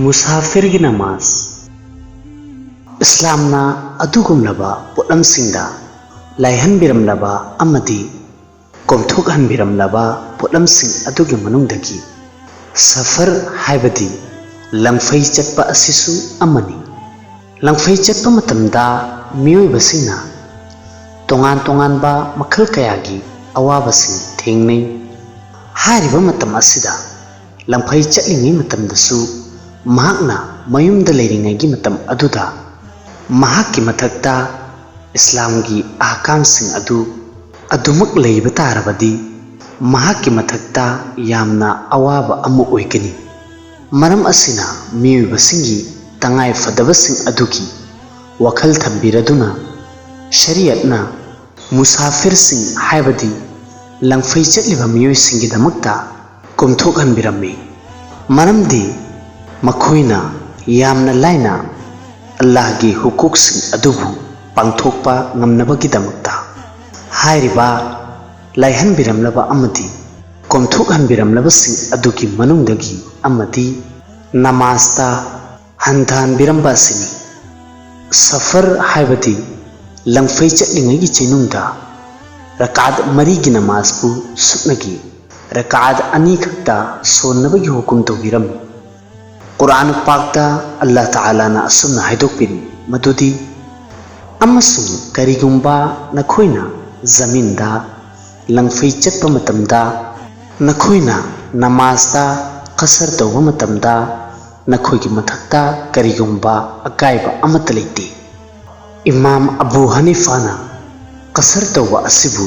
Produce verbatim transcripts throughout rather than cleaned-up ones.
ꯃꯨꯁꯥꯐꯤꯔꯒꯤ ꯅꯃꯥꯖ꯫ ꯏꯁꯂꯥꯝꯅ ꯑꯗꯨꯒꯨꯝꯂꯕ ꯄꯣꯠꯂꯝꯁꯤꯡꯗ ꯂꯥꯏꯍꯟꯕꯤꯔꯝꯂꯕ ꯑꯃꯗꯤ ꯀꯣꯝꯊꯣꯛꯍꯟꯕꯤꯔꯝꯂꯕ ꯄꯣꯠꯂꯝꯁꯤꯡ ꯑꯗꯨꯒꯤ ꯃꯅꯨꯡꯗꯒꯤ ꯁꯐꯔ ꯍꯥꯏꯕꯗꯤ ꯂꯪꯐꯩ ꯆꯠꯄ ꯑꯁꯤꯁꯨ ꯑꯃꯅꯤ꯫ ꯂꯪꯐꯩ ꯆꯠꯄ ꯃꯇꯝꯗ ꯃꯤꯑꯣꯏꯕꯁꯤꯡꯅ ꯇꯣꯉꯥꯟ ꯇꯣꯉꯥꯟꯕ ꯃꯈꯜ ꯀꯌꯥꯒꯤ ꯑꯋꯥꯕꯁꯤꯡ ꯊꯦꯡꯅꯩ꯫ ꯍꯥꯏꯔꯤꯕ ꯃꯇꯝ ꯑꯁꯤꯗ ꯂꯪꯐꯩ ꯆꯠꯂꯤꯉꯩ ꯃꯇꯝꯗꯁꯨ ꯃꯍꯥꯛꯅ ꯃꯌꯨꯝꯗ ꯂꯩꯔꯤꯉꯩꯒꯤ ꯃꯇꯝ ꯑꯗꯨꯗ ꯃꯍꯥꯛꯀꯤ ꯃꯊꯛꯇ ꯏꯁꯂꯥꯝꯒꯤ ꯑꯍꯀꯥꯝꯁꯤꯡ ꯑꯗꯨ ꯑꯗꯨꯃꯛ ꯂꯩꯕ ꯇꯥꯔꯕꯗꯤ ꯃꯍꯥꯛꯀꯤ ꯃꯊꯛꯇ ꯌꯥꯝꯅ ꯑꯋꯥꯕ ꯑꯃ ꯑꯣꯏꯒꯅꯤ꯫ ꯃꯔꯝ ꯑꯁꯤꯅ ꯃꯤꯑꯣꯏꯕꯁꯤꯡꯒꯤ ꯇꯉꯥꯏ ꯐꯗꯕꯁꯤꯡ ꯑꯗꯨꯒꯤ ꯋꯥꯈꯜ ꯊꯝꯕꯤꯔꯗꯨꯅ ꯁꯔꯤꯌꯠꯅ ꯃꯨꯁꯥꯐꯤꯔꯁꯤꯡ ꯍꯥꯏꯕꯗꯤ ꯂꯪꯐꯩ ꯆꯠꯂꯤꯕ ꯃꯤꯑꯣꯏꯁꯤꯡꯒꯤꯗꯃꯛꯇ ꯀꯣꯝꯊꯣꯛꯍꯟꯕꯤꯔꯝꯃꯤ꯫ ꯃꯔꯝꯗꯤ ꯃꯈꯣꯏꯅ ꯌꯥꯝꯅ ꯂꯥꯏꯅ ꯑꯜꯂꯥꯍꯒꯤ ꯍꯨꯀꯨꯛꯁꯤꯡ ꯑꯗꯨꯕꯨ ꯄꯥꯡꯊꯣꯛꯄ ꯉꯝꯅꯕꯒꯤꯗꯃꯛꯇ꯫ ꯍꯥꯏꯔꯤꯕ ꯂꯥꯏꯍꯟꯕꯤꯔꯝꯂꯕ ꯑꯃꯗꯤ ꯀꯣꯝꯊꯣꯛꯍꯟꯕꯤꯔꯝꯂꯕꯁꯤꯡ ꯑꯗꯨꯒꯤ ꯃꯅꯨꯡꯗꯒꯤ ꯑꯃꯗꯤ ꯅꯃꯥꯖꯇ ꯍꯟꯊꯍꯟꯕꯤꯔꯝꯕ ꯑꯁꯤꯅꯤ꯫ ꯁꯐꯔ ꯍꯥꯏꯕꯗꯤ ꯂꯪꯐꯩ ꯆꯠꯂꯤꯉꯩꯒꯤ ꯆꯩꯅꯨꯡꯗ ꯔꯀꯥꯠ ꯃꯔꯤꯒꯤ ꯅꯃꯥꯖꯄꯨ ꯁꯨꯞꯅꯒꯤ ꯔꯀꯥꯠ ꯑꯅꯤꯈꯛꯇ ꯁꯣꯟꯅꯕꯒꯤ ꯍꯨꯀꯨꯝ ꯇꯧꯕꯤꯔꯝꯃꯤ꯫ ꯀꯨꯔꯥꯟ ꯄꯥꯛꯇ ꯑꯜꯂꯥꯍ ꯇꯥꯂꯥꯅ ꯑꯁꯨꯝꯅ ꯍꯥꯏꯗꯣꯛꯄꯤꯔꯤ ꯃꯗꯨꯗꯤ, "ꯑꯃꯁꯨꯡ ꯀꯔꯤꯒꯨꯝꯕ ꯅꯈꯣꯏꯅ ꯖꯃꯤꯟꯗ ꯂꯪꯐꯩ ꯆꯠꯄ ꯃꯇꯝꯗ ꯅꯈꯣꯏꯅ ꯅꯃꯥꯖꯇ ꯀꯁꯔ ꯇꯧꯕ ꯃꯇꯝꯗ ꯅꯈꯣꯏꯒꯤ ꯃꯊꯛꯇ ꯀꯔꯤꯒꯨꯝꯕ ꯑꯀꯥꯏꯕ ꯑꯃꯠꯇ ꯂꯩꯇꯦ"꯫ ꯏꯃꯥꯝ ꯑꯕꯨ ꯍꯅꯤꯐꯥꯅ ꯀꯁꯔ ꯇꯧꯕ ꯑꯁꯤꯕꯨ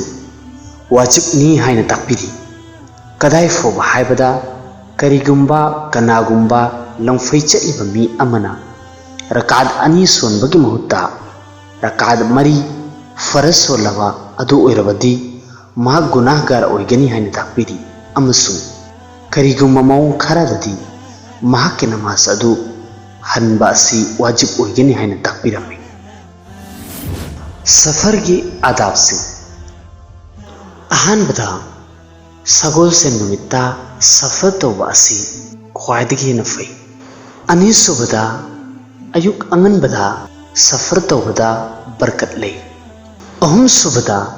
ꯋꯥꯖꯤꯕꯅꯤ ꯍꯥꯏꯅ ꯇꯥꯛꯄꯤꯔꯤ꯫ ꯀꯗꯥꯏ ꯐꯥꯎꯕ ꯍꯥꯏꯕꯗ, ꯀꯔꯤꯒꯨꯝꯕ ꯀꯅꯥꯒꯨꯝꯕ ꯂꯪꯐꯩ ꯆꯠꯂꯤꯕ ꯃꯤ ꯑꯃꯅ ꯔꯀꯥꯠ ꯑꯅꯤ ꯁꯣꯟꯕꯒꯤ ꯃꯍꯨꯠꯇ ꯔꯀꯥꯠ ꯃꯔꯤ ꯐꯔꯖ ꯁꯣꯜꯂꯕ ꯑꯗꯨ ꯑꯣꯏꯔꯕꯗꯤ, ꯃꯍꯥꯛ ꯒꯨꯅꯥꯍꯒꯥꯔ ꯑꯣꯏꯒꯅꯤ ꯍꯥꯏꯅ ꯇꯥꯛꯄꯤꯔꯤ, ꯑꯃꯁꯨꯡ ꯀꯔꯤꯒꯨꯝꯕ ꯃꯑꯣꯡ ꯈꯔꯗꯗꯤ ꯃꯍꯥꯛꯀꯤ ꯅꯃꯥꯖ ꯑꯗꯨ ꯍꯟꯕ ꯑꯁꯤ ꯋꯥꯖꯤꯕ ꯑꯣꯏꯒꯅꯤ ꯍꯥꯏꯅ ꯇꯥꯛꯄꯤꯔꯝꯃꯤ꯫ ꯁꯐꯔꯒꯤ ꯑꯥꯗꯥꯕꯁꯤꯡ꯫ ꯑꯍꯥꯟꯕꯗ, ꯁꯒꯣꯜꯁꯦꯟ ꯅꯨꯃꯤꯠꯇ ꯁꯐꯔ ꯇꯧꯕ ꯑꯁꯤ ꯈ꯭ꯋꯥꯏꯗꯒꯤ ꯍꯦꯟꯅ ꯐꯩ꯫ ꯑꯅꯤꯁꯨꯕꯗ, ꯑꯌꯨꯛ ꯑꯉꯟꯕꯗ ꯁꯐꯔ ꯇꯧꯕꯗ ꯕꯔꯀꯠ ꯂꯩ꯫ ꯑꯍꯨꯝꯁꯨꯕꯗ,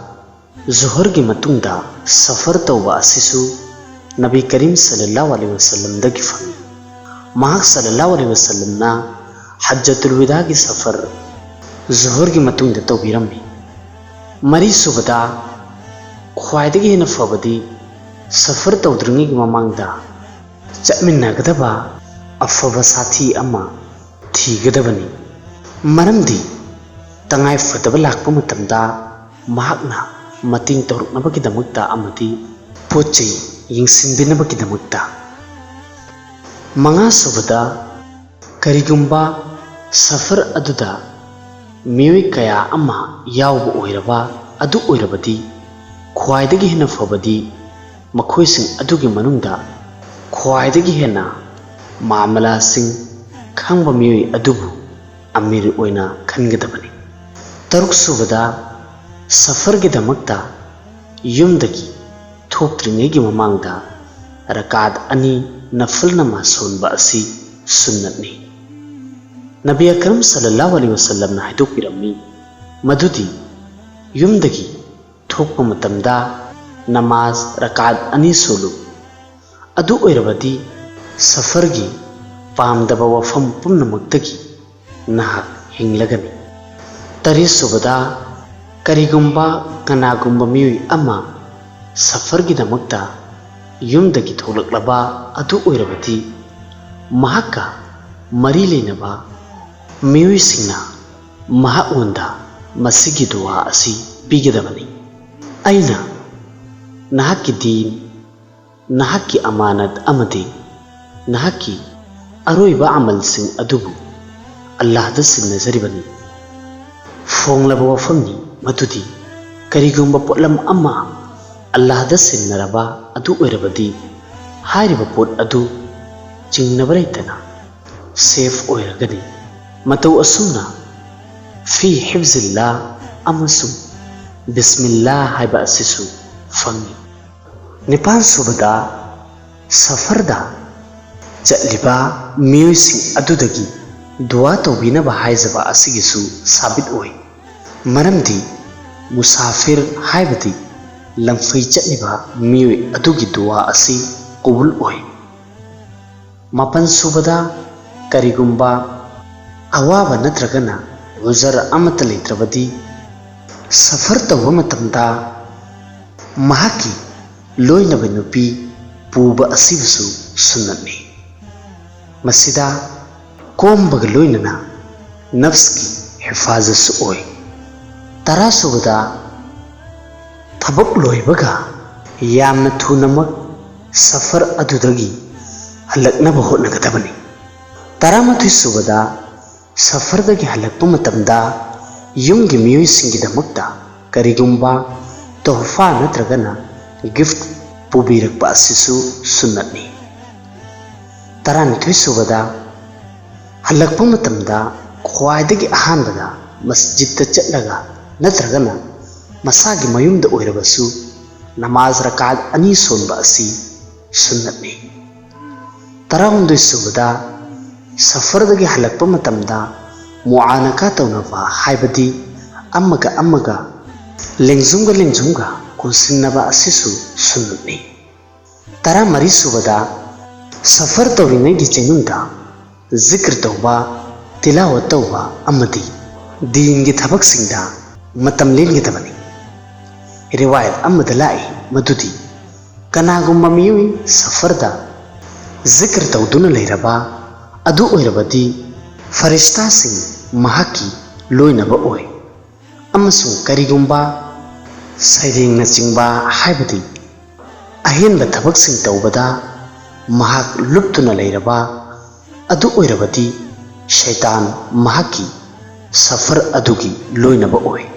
ꯖꯨꯍꯔꯒꯤ ꯃꯇꯨꯡꯗ ꯁꯐꯔ ꯇꯧꯕ ꯑꯁꯤꯁꯨ ꯅꯕꯤ ꯀꯔꯤꯝ ꯁꯜꯂꯜꯂꯥꯍꯨ ꯑꯂꯩꯍꯤ ꯋꯁꯜꯂꯝꯗꯒꯤ ꯐꯪꯏ꯫ ꯃꯍꯥꯛ ꯁꯜꯂꯜꯂꯥꯍꯨ ꯑꯂꯩꯍꯤ ꯋꯁꯜꯂꯝꯅ ꯍꯖ꯭ꯖꯇꯨꯜ ꯋꯤꯗꯥꯒꯤ ꯁꯐꯔ ꯖꯨꯍꯔꯒꯤ ꯃꯇꯨꯡꯗ ꯇꯧꯕꯤꯔꯝꯃꯤ꯫ ꯃꯔꯤꯁꯨꯕꯗ, ꯈ꯭ꯋꯥꯏꯗꯒꯤ ꯍꯦꯟꯅ ꯐꯕꯗꯤ ꯁꯐꯔ ꯇꯧꯗ꯭ꯔꯤꯉꯩꯒꯤ ꯃꯃꯥꯡꯗ ꯆꯠꯃꯤꯟꯅꯒꯗꯕ ꯑꯐꯕ ꯁꯥꯊꯤ ꯑꯃ ꯊꯤꯒꯗꯕꯅꯤ꯫ ꯃꯔꯝꯗꯤ ꯇꯉꯥꯏ ꯐꯗꯕ ꯂꯥꯛꯄ ꯃꯇꯝꯗ ꯃꯍꯥꯛꯅ ꯃꯇꯦꯡ ꯇꯧꯔꯛꯅꯕꯒꯤꯗꯃꯛꯇ ꯑꯃꯗꯤ ꯄꯣꯠ ꯆꯩ ꯌꯦꯡꯁꯤꯟꯕꯤꯅꯕꯒꯤꯗꯃꯛꯇ꯫ ꯃꯉꯥꯁꯨꯕꯗ, ꯀꯔꯤꯒꯨꯝꯕ ꯁꯐꯔ ꯑꯗꯨꯗ ꯃꯤꯑꯣꯏ ꯀꯌꯥ ꯑꯃ ꯌꯥꯎꯕ ꯑꯣꯏꯔꯕ ꯑꯗꯨ ꯑꯣꯏꯔꯕꯗꯤ, ꯈ꯭ꯋꯥꯏꯗꯒꯤ ꯍꯦꯟꯅ ꯐꯕꯗꯤ ꯃꯈꯣꯏꯁꯤꯡ ꯑꯗꯨꯒꯤ ꯃꯅꯨꯡꯗ ꯈ꯭ꯋꯥꯏꯗꯒꯤ ꯍꯦꯟꯅ ꯃꯥꯃꯂꯥꯁꯤꯡ ꯈꯪꯕ ꯃꯤꯑꯣꯏ ꯑꯗꯨꯕꯨ ꯑꯃꯤꯔ ꯑꯣꯏꯅ ꯈꯟꯒꯗꯕꯅꯤ꯫ ꯇꯔꯨꯛꯁꯨꯕꯗ, ꯁꯐꯔꯒꯤꯗꯃꯛꯇ ꯌꯨꯝꯗꯒꯤ ꯊꯣꯛꯇ꯭ꯔꯤꯉꯩꯒꯤ ꯃꯃꯥꯡꯗ ꯔꯀꯥꯠ ꯑꯅꯤ ꯅꯐꯜ ꯅꯃꯥꯖ ꯁꯣꯟꯕ ꯑꯁꯤ ꯁꯨꯟꯅꯠꯅꯤ꯫ ꯅꯕꯤ ꯑꯀꯔꯝ ꯁꯜꯂꯜꯂꯥꯍꯨ ꯑꯂꯩꯍꯤ ꯋꯁꯜꯂꯝꯅ ꯍꯥꯏꯗꯣꯛꯄꯤꯔꯝꯃꯤ ꯃꯗꯨꯗꯤ, ꯌꯨꯝꯗꯒꯤ ꯊꯣꯛꯄ ꯃꯇꯝꯗ ꯅꯃꯥꯖ ꯔꯀꯥꯠ ꯑꯅꯤ ꯁꯣꯜꯂꯨ, ꯑꯗꯨ ꯑꯣꯏꯔꯕꯗꯤ ꯁꯐꯔꯒꯤ ꯄꯥꯝꯗꯕ ꯋꯥꯐꯝ ꯄꯨꯝꯅꯃꯛꯇꯒꯤ ꯅꯍꯥꯛ ꯍꯤꯡꯂꯒꯅꯤ꯫ ꯇꯔꯦꯠꯁꯨꯕꯗ, ꯀꯔꯤꯒꯨꯝꯕ ꯀꯅꯥꯒꯨꯝꯕ ꯃꯤꯑꯣꯏ ꯑꯃ ꯁꯐꯔꯒꯤꯗꯃꯛꯇ ꯌꯨꯝꯗꯒꯤ ꯊꯣꯛꯂꯛꯂꯕ ꯑꯗꯨ ꯑꯣꯏꯔꯕꯗꯤ, ꯃꯍꯥꯛꯀ ꯃꯔꯤ ꯂꯩꯅꯕ ꯃꯤꯑꯣꯏꯁꯤꯡꯅ ꯃꯍꯥꯛꯉꯣꯟꯗ ꯃꯁꯤꯒꯤ ꯗꯨꯋꯥ ꯑꯁꯤ ꯄꯤꯒꯗꯕꯅꯤ: "ꯑꯩꯅ ꯅꯍꯥꯛꯀꯤ ꯗꯤꯟ, ꯅꯍꯥꯛꯀꯤ ꯑꯃꯥꯅꯠ ꯑꯃꯗꯤ ꯅꯍꯥꯛꯀꯤ ꯑꯔꯣꯏꯕ ꯑꯃꯜꯁꯤꯡ ꯑꯗꯨꯕꯨ ꯑꯜꯂꯥꯍꯗ ꯁꯤꯟꯅꯖꯔꯤꯕꯅꯤ꯫" ꯐꯣꯡꯂꯕ ꯋꯥꯐꯝꯅꯤ ꯃꯗꯨꯗꯤ, ꯀꯔꯤꯒꯨꯝꯕ ꯄꯣꯠꯂꯝ ꯑꯃ ꯑꯜꯂꯥꯍꯗ ꯁꯤꯟꯅꯔꯕ ꯑꯗꯨ ꯑꯣꯏꯔꯕꯗꯤ, ꯍꯥꯏꯔꯤꯕ ꯄꯣꯠ ꯑꯗꯨ ꯆꯤꯡꯅꯕ ꯂꯩꯇꯅ ꯁꯦꯐ ꯑꯣꯏꯔꯒꯅꯤ꯫ ꯃꯇꯧ ꯑꯁꯨꯝꯅ ꯐꯤ ꯍꯤꯐꯖꯤꯜꯂꯥ ꯑꯃꯁꯨꯡ ꯕꯤꯁꯃꯤꯜꯂꯥ ꯍꯥꯏꯕ ꯑꯁꯤꯁꯨ ꯐꯪꯏ꯫ ꯅꯤꯄꯥꯟꯁꯨꯕꯗ, ꯁꯐꯔꯗ ꯆꯠꯂꯤꯕ ꯃꯤꯑꯣꯏꯁꯤꯡ ꯑꯗꯨꯗꯒꯤ ꯗꯨꯋꯥ ꯇꯧꯕꯤꯅꯕ ꯍꯥꯏꯖꯕ ꯑꯁꯤꯒꯤꯁꯨ ꯁꯥꯕꯤꯠ ꯑꯣꯏ꯫ ꯃꯔꯝꯗꯤ ꯃꯨꯁꯥꯐꯤꯔ ꯍꯥꯏꯕꯗꯤ ꯂꯝꯐꯩ ꯆꯠꯂꯤꯕ ꯃꯤꯑꯣꯏ ꯑꯗꯨꯒꯤ ꯗꯨꯋꯥ ꯑꯁꯤ ꯀꯕꯨꯜ ꯑꯣꯏ꯫ ꯃꯥꯄꯟ ꯁꯨꯕꯗ, ꯀꯔꯤꯒꯨꯝꯕ ꯑꯋꯥꯕ ꯅꯠꯇ꯭ꯔꯒꯅ ꯎꯖꯔ ꯑꯃꯠꯇ ꯂꯩꯇ꯭ꯔꯕꯗꯤ, ꯁꯐꯔ ꯇꯧꯕ ꯃꯇꯝꯗ ꯃꯍꯥꯛꯀꯤ ꯂꯣꯏꯅꯕ ꯅꯨꯄꯤ ꯄꯨꯕ ꯑꯁꯤꯕꯨꯁꯨ ꯁꯨꯟꯅꯠꯅꯤ꯫ ꯃꯁꯤꯗ ꯀꯣꯝꯕꯒ ꯂꯣꯏꯅꯅ ꯅꯐꯁꯀꯤ ꯍꯤꯐꯥꯖꯠꯁꯨ ꯑꯣꯏ꯫ ꯇꯔꯥ ꯁꯨꯕꯗ, ꯊꯕꯛ ꯂꯣꯏꯕꯒ ꯌꯥꯝꯅ ꯊꯨꯅꯃꯛ ꯁꯐꯔ ꯑꯗꯨꯗꯒꯤ ꯍꯜꯂꯛꯅꯕ ꯍꯣꯠꯅꯒꯗꯕꯅꯤ꯫ ꯇꯔꯥꯃꯥꯊꯣꯏ ꯁꯨꯕꯗ, ꯁꯐꯔꯗꯒꯤ ꯍꯜꯂꯛꯄ ꯃꯇꯝꯗ ꯌꯨꯝꯒꯤ ꯃꯤꯑꯣꯏꯁꯤꯡꯒꯤꯗꯃꯛꯇ ꯀꯔꯤꯒꯨꯝꯕ ꯇꯣꯍꯐꯥ ꯅꯠꯇ꯭ꯔꯒꯅ ꯒꯤꯐ ꯄꯨꯕꯤꯔꯛꯄ ꯑꯁꯤꯁꯨ ꯁꯨꯟꯅꯠꯅꯤ꯫ ꯇꯔꯥꯅꯤꯊꯣꯏ ꯁꯨꯕꯗ, ꯍꯜꯂꯛꯄ ꯃꯇꯝꯗ ꯈ꯭ꯋꯥꯏꯗꯒꯤ ꯑꯍꯥꯟꯕꯗ ꯃꯁꯖꯤꯗꯇ ꯆꯠꯂꯒ ꯅꯠꯇ꯭ꯔꯒꯅ ꯃꯁꯥꯒꯤ ꯃꯌꯨꯝꯗ ꯑꯣꯏꯔꯕꯁꯨ ꯅꯃꯥꯖ ꯔꯀꯥꯠ ꯑꯅꯤ ꯁꯣꯟꯕ ꯑꯁꯤ ꯁꯨꯟꯅꯠꯅꯤ꯫ ꯇꯔꯥꯍꯨꯝꯗꯣꯏ ꯁꯨꯕꯗ, ꯁꯐꯔꯗꯒꯤ ꯍꯜꯂꯛꯄ ꯃꯇꯝꯗ ꯃꯨꯑꯥꯅꯀꯥ ꯇꯧꯅꯕ, ꯍꯥꯏꯕꯗꯤ ꯑꯃꯒ ꯑꯃꯒ ꯂꯦꯡꯖꯨꯝꯒ ꯂꯦꯡꯖꯨꯝꯒ ꯀꯣꯟꯁꯤꯟꯅꯕ ꯑꯁꯤꯁꯨ ꯁꯨꯟꯅꯠꯅꯤ꯫ ꯇꯔꯥꯃꯔꯤ ꯁꯨꯕꯗ, ꯁꯐꯔ ꯇꯧꯔꯤꯉꯩꯒꯤ ꯆꯩꯅꯨꯡꯗ ꯖꯤꯀ꯭ꯔ ꯇꯧꯕ, ꯇꯤꯂꯥꯋꯠ ꯇꯧꯕ ꯑꯃꯗꯤ ꯗꯤꯟꯒꯤ ꯊꯕꯛꯁꯤꯡꯗ ꯃꯇꯝ ꯂꯦꯟꯒꯗꯕꯅꯤ꯫ ꯔꯤꯋꯥꯌꯠ ꯑꯃꯗ ꯂꯥꯛꯏ ꯃꯗꯨꯗꯤ, ꯀꯅꯥꯒꯨꯝꯕ ꯃꯤꯑꯣꯏ ꯁꯐꯔꯗ ꯖꯤꯀ꯭ꯔ ꯇꯧꯗꯨꯅ ꯂꯩꯔꯕ ꯑꯗꯨ ꯑꯣꯏꯔꯕꯗꯤ ꯐꯔꯤꯁꯇꯥꯁꯤꯡ ꯃꯍꯥꯛꯀꯤ ꯂꯣꯏꯅꯕ ꯑꯣꯏ꯫ ꯑꯃꯁꯨꯡ ꯀꯔꯤꯒꯨꯝꯕ ꯁꯩꯔꯦꯡꯅꯆꯤꯡꯕ, ꯍꯥꯏꯕꯗꯤ ꯑꯍꯦꯟꯕ ꯊꯕꯛꯁꯤꯡ ꯇꯧꯕꯗ ꯃꯍꯥꯛ ꯂꯨꯞꯇꯨꯅ ꯂꯩꯔꯕ ꯑꯗꯨ ꯑꯣꯏꯔꯕꯗꯤ ꯁꯩꯇꯥꯟ ꯃꯍꯥꯛꯀꯤ ꯁꯐꯔ ꯑꯗꯨꯒꯤ ꯂꯣꯏꯅꯕ ꯑꯣꯏ꯫